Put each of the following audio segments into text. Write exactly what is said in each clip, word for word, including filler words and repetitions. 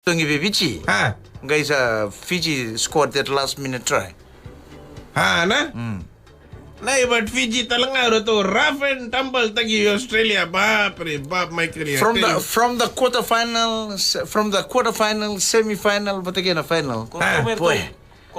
Togi vei Fiji. Ah. Guys, uh, Fiji scored that last minute try. Ah, na? Mm. Na, but Fiji tale ga ratou rough and tumble taki Australia. Bapre, bap, mai kere. From the, from the quarterfinals, from the quarterfinal, semifinal, vata kei na final. Ah. Boy.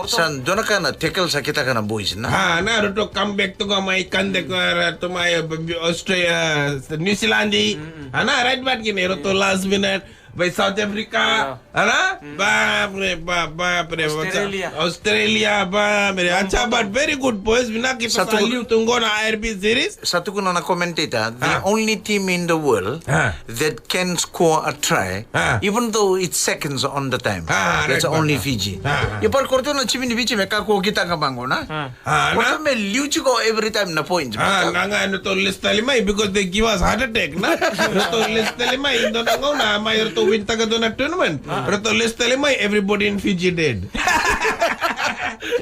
Sa dua na ka na tackle sa kitaka na boys, na? Ah, na, ratou come back tu ga mai kande ko ratou mai, uh, Australia, uh, New Zealand. Mm. Ah, na, right back kina ratou last minute. By South Africa, ana? Ba, bre, ba, ba, bre, Australia. Australia, ba, bre. Acha, but very good boys. Vinaka keitou sa liu tu qo na I R B series. Sa tukuna na commentator, the only team in the world that can score a try, even though it's seconds on the time. That's only Fiji. Ia, but ko ratou na timi ni Fiji me kakua kitaka qo, na? Ah, na? Ratou me liu tiko every time na point. Ah, na ga ratou lesu tale mai because they give us heart attack, na? Ratou lesu tale mai, dua na gauna mai ratou win taka dua na tournament. Ratou lesu tale mai, everybody in Fiji dead.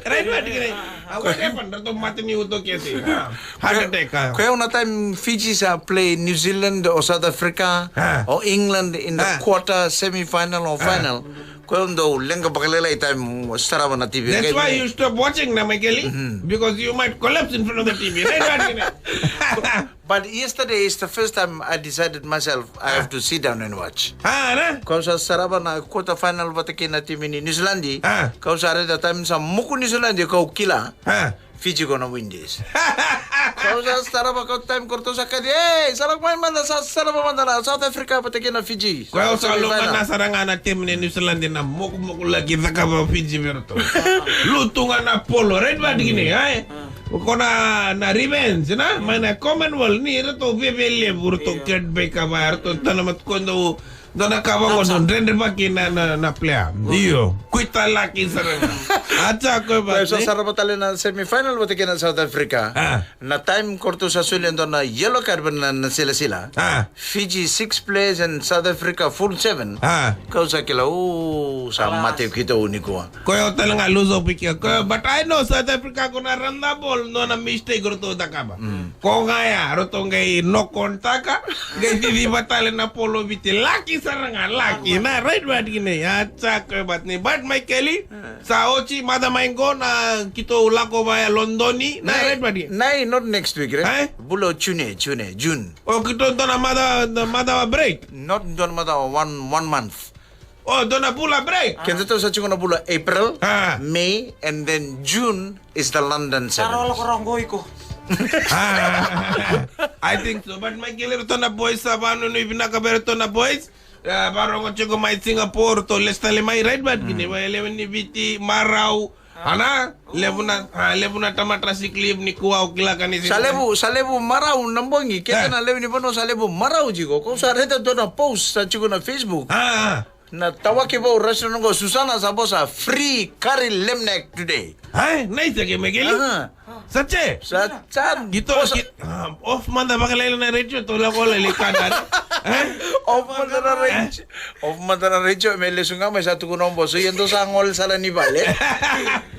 Right, right, right. Ah, what happened? Ratou mate ni uto kete. Ah, heart attack, ah. Koya na time Fiji sa play New Zealand or South Africa or England in the quarter, semi-final or final. Koya dau leqa vakalailai time sarava na T V. That's why you stop watching na, Michaeli, because you might collapse in front of the T V. Right, right, right. But yesterday is the first time I decided myself I have to sit down and watch. Ah, na? Kau sa sarava na quarter final vata kei na timi ni New Zealand. Ah. Kau sa raica time sa muku New Zealand kau kila. Ah. Fiji gonna win this. Kau sa sarava kau time ko ratou sa kaci, "Ei, sa lako mai mada, sa sarava mada na South Africa vata kei na Fiji." Koya sa lomana sara ga na timi ni New Zealand na mokumoku laki cakava Fiji vei ratou. Lutu ga na polo, right, vata kina, ai? Ko na, na revenge, na? Mai na Commonwealth ni ratou veve levu, ratou ket bai kava, ratou tana mat kondo Dua na ka vaqo, dau dredrevaki na, na, na player. Io, quite lucky sara ga. Acha, koya vata. Sa sarava tale na semifinal vata kei na South Africa. Ah. Na time ko ratou sa solia dua na yellow card vei na, na silasila. Ah. Fiji six players and South Africa full seven. Ah. Kau sa kila, o, sa mate keitou nikua. Koya tale ga luso pike. Koya, but I know South Africa ko na run the ball, dua na mistake ko ratou cakava. Mm. Ko ga ya, ratou qai knock on taka, qai ciciva tale na polo Viti. Lucky sara ga, lucky. Na right vata kina. Acha, koya vata ni. But Michaeli, sa oti, mada mai qo na keitou lako vaya Londoni. Na right vata kina. Nai, not next week, right? Eh? Bula o June, June, June. O keitou dua na mada, na mada break? Not dua na mada, one, one month. O, dua na bula break. Kedatou sa tiko na bula April, ah, May, and then June is the London Sevens. Sa rogo rogo iko. Ah, I think so. But Michaeli, ratou na boys sa vanuinui vinaka vei ratou na boys. Ah, varogo tiko mai Singapore, ratou lesu tale mai, right, vata kina, mm, vei lewe ni Viti, marau. Ana, levu na, ah, levu na tamata sick leave nikua, au kila ka ni sa levu, sa levu marau na bogi, keda, eh, na lewe ni vanua sa levu marau tiko. Ko sa raica dua na post sa tiko na Facebook. Ah, ah. Na Tawake Vou restaurant qo, Susana sa vosa, "Free curry lamb neck today." Ai, nice ke, Michaeli. Aha. Sa che? Sa che. Keitou, vosa, ki-, ah, off mada vakalailai na radio, tou lako lailai kada. Eh? Off mada na radio. Eh? Off mada na radio, me lesu ga mai sa tukuna o boso, ia dou sa gole sara i vale.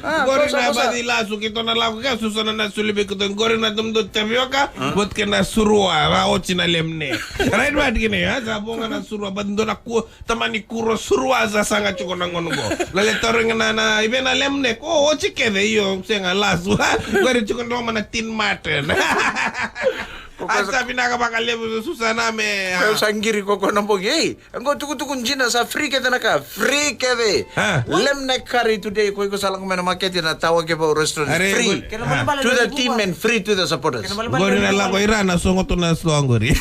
Ah, qori na baci lasu, keitou na lako kea, Susana na soli vei keitou qori na domodome tavioka, ah, vata kei na surua, ra oti na lamb neck. Right, right, kina, ah, sa vo ga na surua, but dua na ku-, tamani kuro surua sa saga tiko na gauna qo. Lale taroga na, na, i vei na lamb neck, o, oti kece, io, sega, lasu. Qori tiko doma na tin mutton. Acha, vinaka vakalevu Susana me, ah. Kau sa qiri ko koya na bogi, ei, qo tukutuku dina sa free kece na ka, free kece. Ah. Lamb neck curry today, ko iko sa lako mai na makete na Tawake Vou restaurant, are, free. Qo-, ah. To the team and free to the supporters. Qori na lako i ra na sogo tu na soa qori.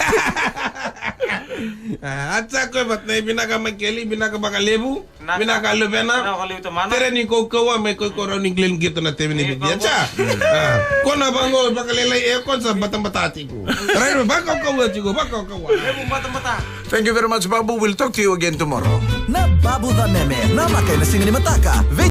Ah, acha, koya vata ni, vinaka Michaeli, vinaka vakalevu. Vinaka luvena. Vinaka vakalevu tamana. Tere ni kaukauwa me ko iko rawa ni qilin qito na teveni vidi. Acha. Ah, ko na vaqo vakalailai e ko sa batabata tiko. Right, vakaukauwa tiko, vakaukauwa. Levu batabata. Thank you very much, Babu. We'll talk to you again tomorrow. Na Babu Cameme, na maka ena siga ni mataka. Vei